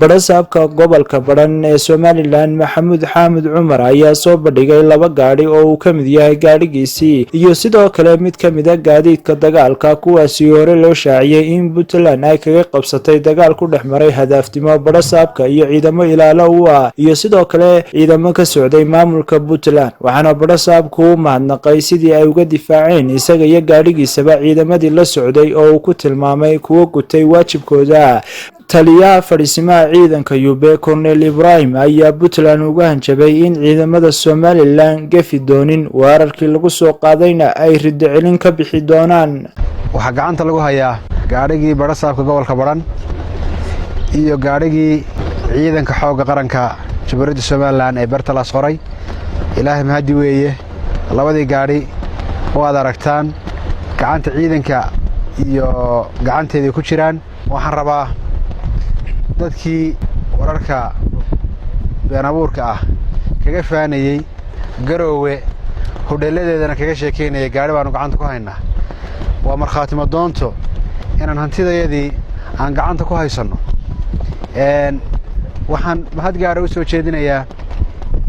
Badhasaabka gobolka Badhan ee Somaliland, Maxamuud Xaamud Cumar, ayaa soo bandhigay laba gaadhi oo uu ka mid yahay gaadhigiisii iyo sidoo kale mid ka mid ah gaadiidka dagaalka, kuwaasi hore loo shaaciyey in Puntland ay kaga qabsatay dagaal ku dhex maray Hadaaftimo badhasaabka iyo ciidamo ilaalo u ah iyo sidoo kale ciidamo ka socday maamulka Puntland. Waxaana badhasaabku u mahadnaqay sidii ay uga difaaceen isaga iyo gaadhigiisaba ciidamadii la socday, oo uu ku tilmaamay kuwo gutay waajibkooda. Taliyaha fadhiisimaha ciidanka Yube, Cornel Ibrahim, ayaa Puntland uga hanjabay in ciidamada Somaliland gefi doonin, weerarkii lagu soo qaadayna ay riddo celin ka bixi doonaan. Waxaa gacanta lagu hayaa gaadhigii badhasaabka gobolka Badhan iyo gaadhigii ciidanka xoogga qaranka Jamhuuriyadda Somaliland ee Bertalas qoray. Ilaahay mahaddi weeye, labadii gaadhi waad aragtaan, gacanta ciidanka iyo gacanteeday ku jiraan. Waxaan rabaa dadkii wararka been abuurka ah kaga faanayey Garoowe, hodheelladeedana kaga sheekaynaya gaadhi baanu gacanta ku haynaa, waa markhaatimo doonto inaan hantidayadii aan gacanta ku haysanno. Waxaan mahad gaara u soo jeedinayaa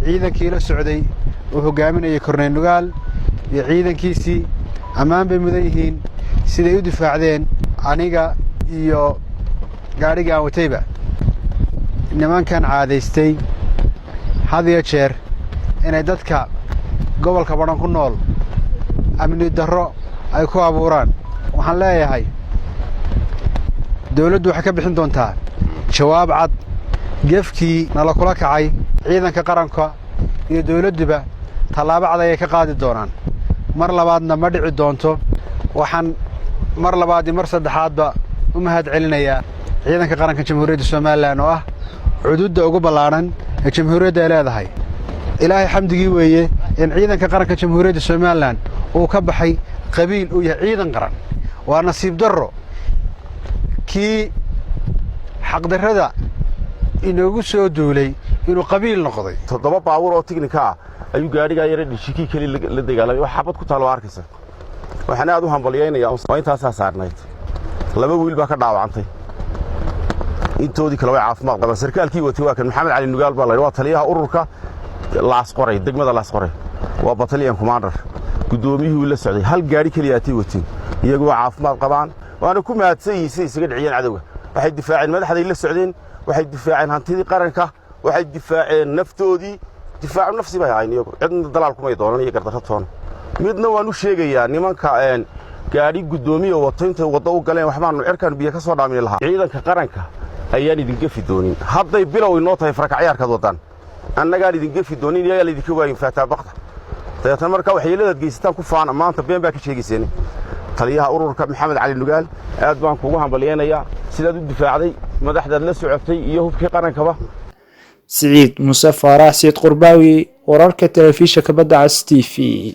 ciidankii la socday uu hoggaaminayay Korneyl Nugaal iyo ciidankiisii. Ammaan bay mudan yihiin siday u difaacdeen aniga iyo gaadhigii aan watayba. Nimankan caadaystay had iyo jeer inay dadka gobolka Badhan ku nool amni darro ay ku abuuraan, waxaan leeyahay dawladdu waxay ka bixin doontaa jawaab cad gefkii nala kula kacay. Ciidanka qaranka iyo dawladduba tallaabo cad ayay ka qaadi doonaan, mar labaadna ma dhici doonto. Waxaan mar labaad iyo mar saddexaadba u mahad celinayaa ciidanka qaranka Jamhuuriyadda Somaliland, oo ah cududda ugu ballaadhan ee jamhuuriyadda ay leedahay. Ilaahay xamdigii weeye in ciidanka qaranka Jamhuuriyadda Somaliland uu ka baxay qabiil, uu yahay ciidan qaran. Waa nasiib darro kii xaqdarrada inoogu soo duulay inuu qabiil noqday. Toddoba baabuur oo tiknika ah ayuu gaadhigaa yara dhishikii keli la dagaalamay. Wax xabad ku taal waa arkaysa. Waxaan aad u hambalyaynayaa, waa intaasaa saarnayd, laba wiil baa ka dhaawacantay, intoodii kale way caafimaad qabaan. Sarkaalkii watay waa kan, Maxamed Cali Nugaal baa la, waa taliyaha ururka Laasqoray, degmada Laasqoray, waa battalion commander. Guddoomiyihii la socday, hal gaadhi keliyaatay wateen, iyagu waa caafimaad qabaan, waana ku mahadsan yihiin siday isaga dhiciyeen cadowga. Waxay difaaceen madaxday la socdeen, waxay difaaceen hantidii qaranka, waxay difaaceen naftoodii. Difaacu nafsi bay ahayn iyagu, cidna dalaal kumay doonan iyo gardarro toona. Midna waan u sheegayaa nimanka gaadhi guddoomiya wato intay waddo u galeen, waxbaanu cirkaan biyo ka soo dhaamini lahaa. Ciidanka qaranka ayaan idin gefi doonin. Hadday bilow inoo tahay farakacyaarkaad waddaan, annagaan idin gefi doonin, iyagaa laydinka waayin faataabaqda. Dabeetna markaa waxyeeladaad geysataan ku faana, maanta been baa ka sheegayseen. Taliyaha ururka Maxamed Cali Nugaal, aad baan kugu hambalyaynayaa sidaad u difaacday madaxdaad la socotay iyo hubkii qarankaba. Siciid Muse Faarax Siid Qurbaawi, wararka telefishinka Badda Cas TV.